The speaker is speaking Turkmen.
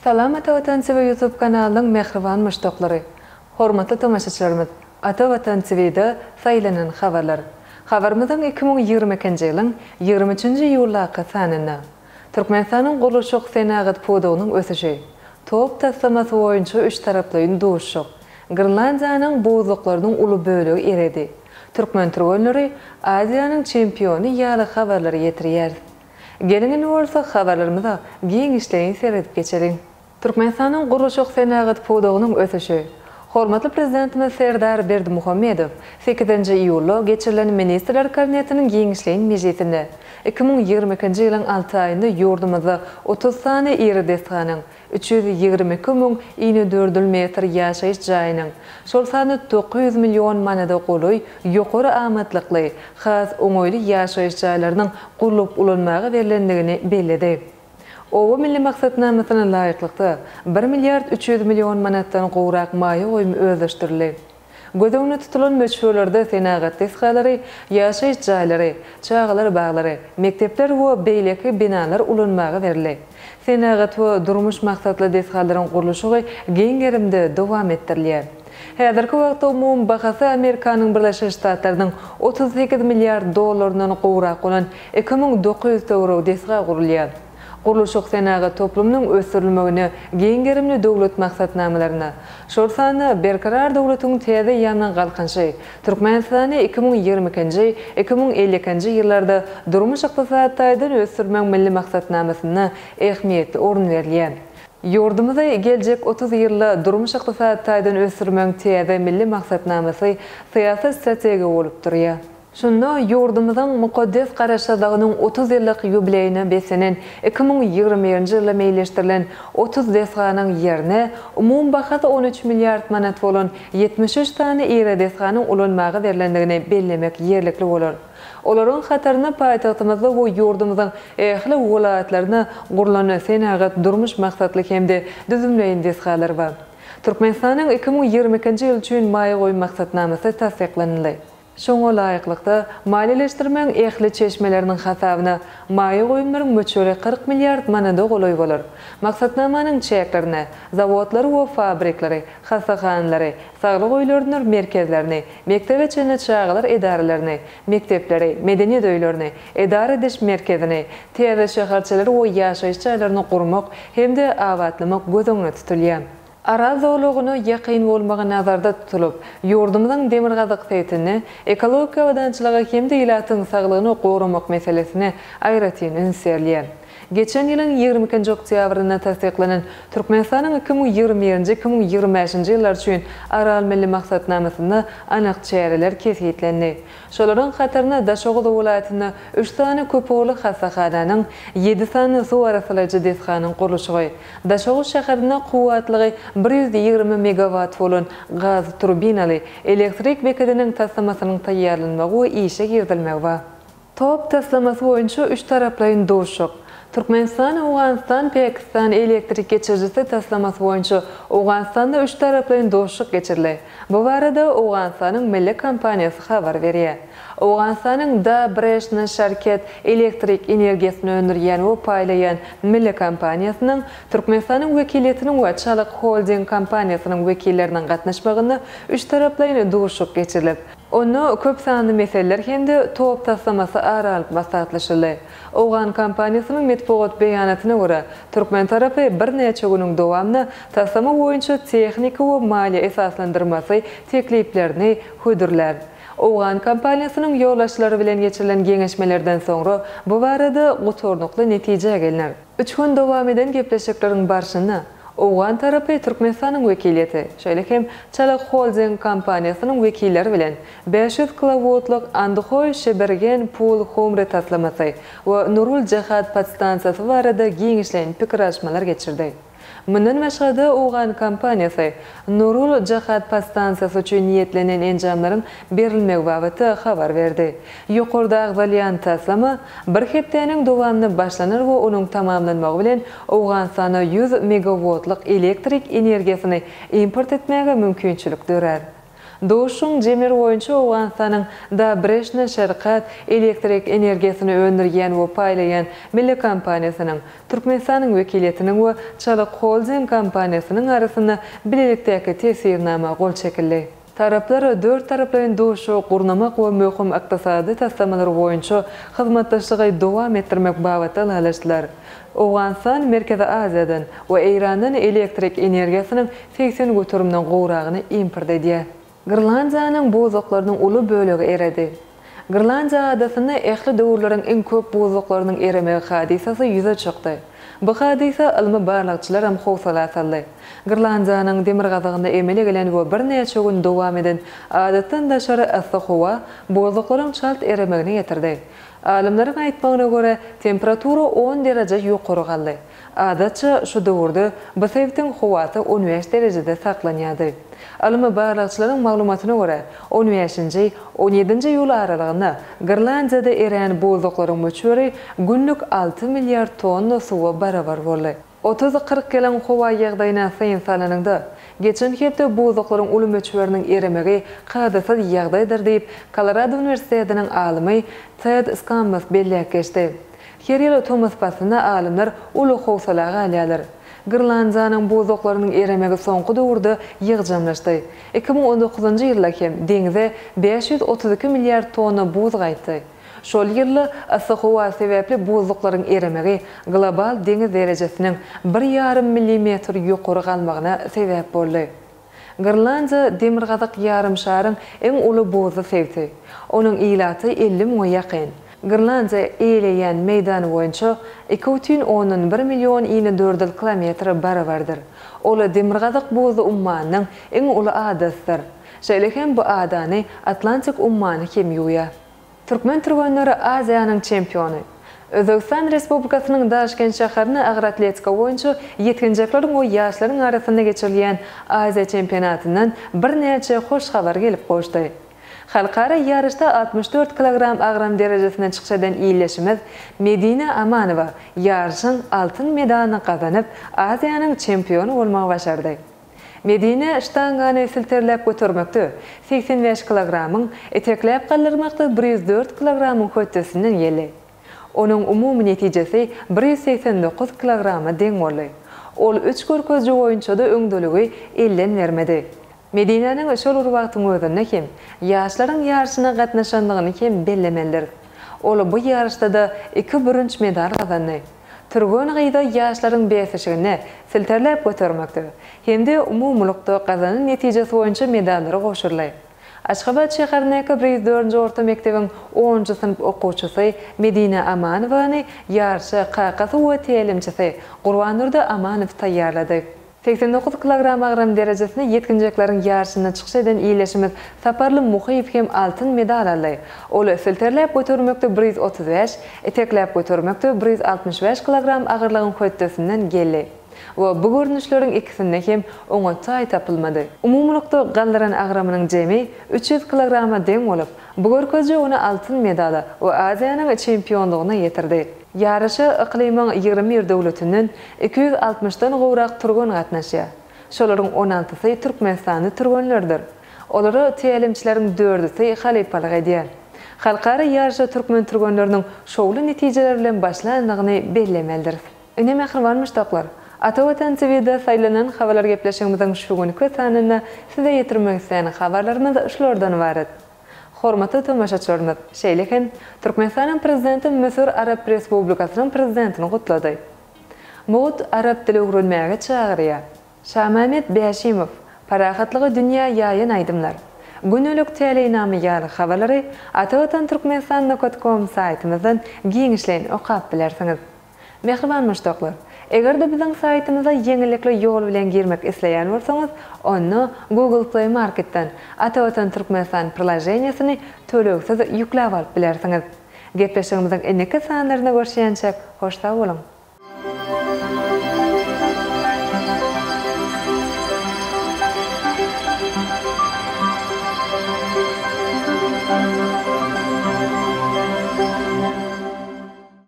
Salam Ata Watan TV YouTube kanalynyň mähriban muşdaklary! Hormatly tomaşaçylarymyz, Ata Watan TV-de saýlanan habarlar. Habarymyzyň 2022-nji ýylyň 23-nji iýuldaky sanynda. Türkmenistanyň gurluşyk senagat pudagynyň ösüşi. Top taslamasy boýunça üçtaraplaýyn duşuşyk. Grenlandiýanyň buzluklarynyň uly bölegi eredi. Türkmen türgenleri Aziýanyň çempiony ýaly habarlary ýetirýäris. Geliň indi bolsa habarlarymyza giňişleýin seredip geçeliň. Türkmenistanyň gurluşyk senagat pudagynyň ösüşi. Hormatly Prezidentimiz Serdar Berdimuhamedow sekizinji iýulda geçirilen Ministrler Kabinetiniň giňişleýin mejlisinde 2022-nji ýylyň alty aýynda ýurdumyzda 30 sany iri desganyň, 322 müň inedördül metr ýaşaýyş jaýynyň, şol sanda 900 million manada golaý ýokary amatlykly, has oňaýly ýaşaýyş jaýlarynyň gurlup ulanmaga berlendigini belledi. Oba milli maksatnamasyna laýyklykda, bir milliard 300 million manatdan gowrak maýa goýum özleşdirildi. Göz öňünde tutulan möçberlerde senagat desgalary, ýaşaýyş jaýlary, çagalar baglary, mekdepler we beýleki binalar ulanmaga berildi. Senagat we durmuş maksatly desgalaryň gurluşygy giň gerimde dowam etdirilýär. Häzirki wagtda umumy bahasy Amerikanyň Birleşen Ştatlarynyň 38 milliard dollaryndan gowrak bolan 2900 töweregi desga gurulýar. Gurluşyk-senagat toplumynyň ösdürilmegine giň gerimli döwlet maksatnamalaryna, şol sanda Berkarar döwletiň täze eýýamynyň Galkynyşy, Türkmenistany 2022-nji, 2052-nji ýyllarda durmuş-ykdysady taýdan ösdürmegiň milli maksatnamasynda ähmiýetli orun berilýär. Ýurdumyzy geljek 30 ýylda durmuş-ykdysady taýdan ösdürmegiň täze milli maksatnamasy syýasy strategiýa bolup durýar. Şunda ýurdumyzyň mukaddes Garaşsyzlygynyň 30 ýyllyk ýubileýine beslenen 2021-nji ýylda meýilleşdirilen 30 desganyň ýerine umumy bahasy 13 milliard manat bolan 73 sany iri desganyň ulanmaga berlendigini bellemek ýerlikli bolar. Olaryň hatarynda paýtagtymyzda we ýurdumyzyň ähli welaýatlarynda gurlan senagat, durmuş maksatly hem-de düzümleýin desgalar bar. Türkmenistanyň 2022-nji ýyl üçin maýa goýum maksatnamasy tassyklanyldy. Şoňa laýyklykda, maliýeleşdirmegiň ähli çeşmeleriniň hasabyna maýa goýumlaryň möçberi 40 milliard manada golaý bolar. Maksatnamanyň çäklerinde zawodlary we fabrikleri, hassahanalary, saglyk öýleridir merkezlerini, mekdebe çenli çagalar edaralaryny, mekdepleri, medeniýet öýlerini, edara ediş merkezini, täze şäherçeleri we ýaşaýyş jaýlaryny gurmak hem-de abatlamak göz öňünde tutulýar. Aral zolagyna ýakyn bolmagy nazarda tutulyp, ýurdumyzyň demirgazyk sebitinde ekologik abadançylyga hem-de ilatyň saglygyny goramak meselesine aýratyn üns berilýär. Geçen ýylyň 22-nji oktýabrynda tassyklanan Türkmenistanyň 2021-nji, 2025-nji ýyllar üçin Aral milli maksatnamasynda anyk çäreler kesgitlendi. Şolaryň hatarynda Daşoguz welaýatynda üç sany köpugurly hassahananyň, ýedi sany suw arassalaýjy desganyň gurluşygy, Daşoguz şäherinde kuwwatlygy 120 megawat bolan gaz turbinaly elektrik bekediniň taslamasynyň taýýarlanmagy we işe girizilmegi bar. Top taslamasy boýunça üçtaraplaýyn duşuşyk. Türkmenistan, Owganystan, Pakistan elektrik geçirijisi taslamasy boýunça Owganystanda üçtaraplaýyn duşuşyk geçirildi. Bu barada Owganystanyň milli kompaniýasy habar berýär. Owganystanyň Da Breshna Sharket elektrik energiýasyny öndürýän we paýlaýan milli kompaniýasynyň, Türkmenistanyň wekiliýetiniň we Çalyk Holding kompaniýasynyň wekilleriniň gatnaşmagynda üçtaraplaýyn duşuşyk geçirilip, onda köp sanly meseleler hem-de top taslamasy ara alyp maslahatlaşyldy. Owgan kompaniýasynyň metbugat beýanatyna görä, türkmen tarapy birnäçe günüň dowamynda taslama boýunça tehniki we maliýe esaslandyrmasy tekliplerini hödürlär. Owgan kompaniýasynyň ýolbaşçylary bilen geçirilen geňeşmelerden soňra bu barada gutarnykly netijä gelner. Üç gün dowam eden gepleşikleriň barşynda owgan tarapy Türkmenistanyň wekiliýeti, şeýle hem Çalak Holding kompaniýasynyň wekilleri bilen 500 kilowoltlyk Andhoý-Şebergen Pul-Humri taslamasy we Nurul Jahad podstansiýasy barada giňişleýin pikir alyşmalar geçirdi. Mundan başga-da, owgan kompaniýasy Nurul Jahad podstansiýasy üçin niýetlenen enjamlaryň berilmegi babatda habar berdi. Ýokarda agzalýan taslama bir hepdäniň dowamynda başlanar we onuň tamamlanmagy bilen Owganystana 100 megawoltlyk elektrik energiýasyny import etmäge mümkinçilik dörär. Duşuşygyň jemleri boýunça Owganystanyň Da Breshna Sherkat elektrik energiýasyny öndürýän we paýlaýan milli kompaniýasynyň, Türkmenistanyň wekiliýetiniň we Çalyk Holding kompaniýasynyň arasynda bilelikdäki teswirnama gol çekildi. Taraplar dörttaraplaýyn duşuşygy gurnamak we möhüm ykdysady taslamalar boýunça hyzmatdaşlygy dowam etdirmek babatda ylalaşdylar. Owganystan Merkezi Aziýadan we Eýrandan elektrik energiýasynyň 80 göterimden gowragyny import edýär. Grenlandiýanyň buzluklarynyň uly bölegi eredi. Grenlandiýa adasynda ähli döwürleriň iň köp buzluklarynyň eremegi hadysasy ýüze çykdy. Bu hadysa ylmy barlagçylaram howsala saldy. Grenlandiýanyň demirgazygynda emele gelen we birnäçe gün dowam eden adatdan daşary yssy howa buzluklaryň çalt eremegine getirdi. Alymlaryň aýtmagyna görä, temperatura on dereje ýokary galdy. Adatça, şu döwürde bu sebitiň howasy on bäş derejede saklanýardy. Ylmy barlagçylaryň maglumatyna görä, on bäşinji, on ýedinji iýul aralygynda Grenlandiýada erän buzluklaryň möçberi günlük alty milliard tonna suwa barabar boldy. Otuz-kyrk ýylyň howa ýagdaýyna syn salanyňda, geçen hepde buzluklaryň uly möçberiniň eremegi kadasyz ýagdaýdyr diýip, Kolorado uniwersitetiniň alymy Ted Skambas belläp geçdi. Her ýyl tomus paslynda alymlar uly howsala galýarlar. Grenlandiýanyň buzluklarynyň eremegi soňky döwürde ýygjamlaşdy. 2019-njy ýylda hem deňze 532 milliard tonna buz gaýtdy. Şol ýylda yssy howa sebäpli buzluklaryň eremegi global deňiz derejesiniň bir ýarym millimetr ýokary galmagyna sebäp boldy. Grenlandiýa demirgazyk ýarym şaryň iň uly buzly sebiti. Onuň ilaty 50 müňe ýakyn. Grenlandiýa eýeleýän meýdany boýunça 2,1 million inedördül kilometre barabardyr. Ol Demirgazyk buzly ummanynyň iň uly adasydyr. Şeýle hem bu adany Atlantik ummany hem ýuwýar. Türkmen türgenleri Aziýanyň çempiony. Özbegistan Respublikasynyň Daşkent şäherinde agyr atletika boýunça ýetginjekleriň we ýaşlaryň arasynda geçirilýän Aziýa çempionatyndan birnäçe hoş habar gelip gowuşdy. Halkara ýaryşda 64 kilogram agram derejesinde çykyş eden ildeşimiz Medine Amanowa ýaryşyň altyn medalyny gazanyp, Aziýanyň çempiony bolmagy başardy. Medine ştangany silterläp götermekde 85 kilogramyň, itekläp galdyrmakda 104 kilogramyň hötdesinden geldi. Onuň umumy netijesi 189 kilograma deň boldy. Ol üç görkeziji boýunça-da öňdeligi elden bermedi. Medinäniň şol bir wagtyň özünde hem ýaşlaryň ýaryşyna gatnaşandygyny hem bellemelidiris. Ol bu ýaryşda-da iki bürünç medal gazandy. Türgen gyza ýaşlaryň bäsleşiginde silterläp götermekde hem-de umumylykda gazanan netijesi boýunça medallary gowşuryldy. Aşgabat şäherindäki bir ýüz dördünji orta mekdebiň onunjy synp okuwçysy Medine Amanowany ýaryşa kakasy we tälimçisi Gurbandurdy Amanow taýýarlady. 89 kilogram agram derejesinde ýetginjekleriň ýaryşynda çykyş eden ildeşimiz Saparly Muhyýew hem altyn medal aldy. Ol silterläp götermekde 135, itekläp götermekde 165 kilogram agyrlygyň hötdesinden geldi we bu görnüşleriň ikisinde hem oňa taý tapylmady. Umumylykda galdyran agramynyň jemi 300 kilograma deň bolup, bu görkeziji ony altyn medala we Aziýanyň çempionlygyna ýetirdi. Ýaryşa yklymyň 21 döwletinden 260-dan gowrak türgen gatnaşýar. Şolaryň on altysy türkmenistanly türgenlerdir. Olara tälimçileriň dördüsi halypalyk edýär. Halkara ýaryşa türkmen türgenleriniň şowly netijeler bilen başlandygyny bellemelidiris. Ine, mähriban muşdaklar, Ata Watan TVde saýlanan habarlar gepleşigimiziň şu günki sanynda size ýetirmek islän habarlarymyz şulardan ybarat. Hormatly tomaşaçylarymyz, şeýle hem Türkmenistanyň Prezidenti Müsür Arap Respublikasynyň Prezidentini gutlady. Mugt arap dili öwrenmäge çagyrýar. Şamämmet Bäşimow, Parahatlygy dünýä ýaýan aýdymlar. Gündelik täleýnama ýaly habarlary Atavatan Türkmenistan nokat kom saýtymyzdan giňişleýin okap bilersiňiz. Mähriban muşdaklar! Eger-de biziň saýtymyza ýeňillikli ýol bilen girmek isleýän bolsaňyz, onda Google Play Marketden Atavatan Türkmenistan priloženiýesini tölegsiz ýükläp alyp bilersiňiz. Gepleşigimiziň indiki sanlarynda görüşýänçäk, hoş sag boluň!